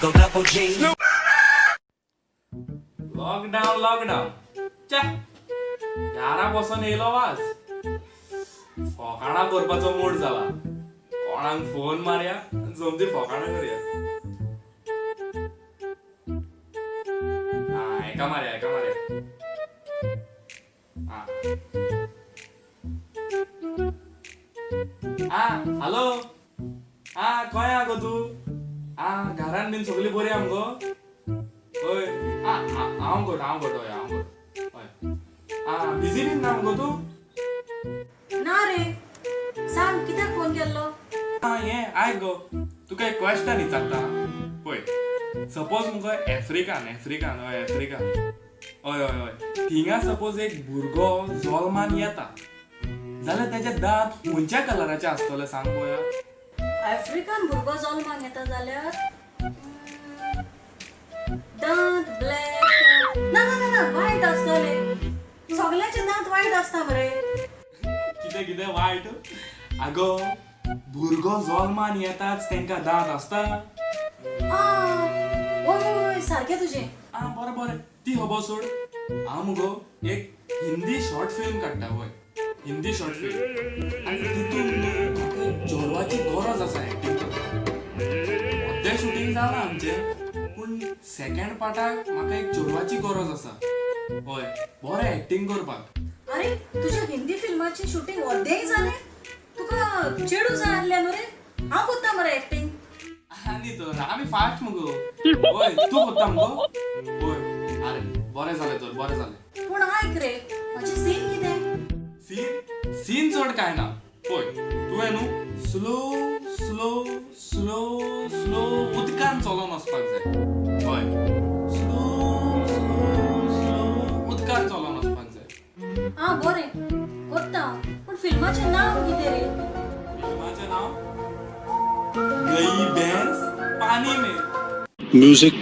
Eagle Double G. Lockdown lockdown, च्या, घरा बसून येयलो वाज. फोकाणां करपाचो मूड जाला. कोणाक फोन मारया, जमती फोकाणां करया. हा, एका मारया, एका मारया. हा हा, हॅलो. हा, खंय आहा गो तूं? हा, घरान बीन सगळी बरी आहा मगो? हय, हा हा, हांव घट, हांव घट. हय, हांव घट. हय. हा, बिजी बीन ना मगो तूं? ना रे, सांग, कित्याक फोन केल्लो? हा, हें आयक गो, तुका एक क्वेश्चन विचारता. पळय, सपोज मुगो आफ्रिकान, आफ्रिकान, हय, आफ्रिकान, हय हय हय, थिंगा सपोज एक भुरगो जल्मान येता जाल्यार तेजे दांत खंयच्या कलराचे आसतले, सांग पळोवया. आफ्रिकन भुरगो जल्माक येता जाल्यार दांत ब्लॅक, ना ना ना ना, वायट आसतले. सगळ्याचे दांत वायट आसता मरे. कितें कितें वायट? आगो, भुरगो जल्मान येताच तेंकां दांत आसता? आ, वय वय, सारकें तुजें. आ, बरें बरें, ती खबर सोड. हांव मुगो एक हिंदी शॉर्ट फिल्म काडटा. वय, हिंदी शॉर्ट फिल्म. आनी तितून न्हू म्हाका एक चेडवाची गरज आसा एक्टींग करपाक. अर्दें शुटींग जालां आमचें, पूण सेकंड पार्टाक म्हाका एक चेडवाची गरज आसा. हय, बरें एक्टींग करपाक. अरे, तुज्या हिंदी फिल्माची शुटींग अर्देंय जालें, तुका चेडूं जाय आसलें न्हू रे? हांव करता मरे एक्टींग. आनी तर आमी फास्ट मुगो. हय, तूं करता मुगो? हय, अरे बरें जालें तर, बरें जालें. पूण आयक रे, म्हाजें सीन कितें? सीन, सीन चड काय ना. पळय, तुवें न्हू स्लो स्लो स्लो स्लो उदकान चलोन वचपाक जाय. हय, स्लो स्लो स्लो उदकान चलोन वचपाक जाय. आं, बरें, करता हांव. पूण फिल्माचें नांव कितें रे? फिल्माचें नांव गई भैंस पानी में. Music.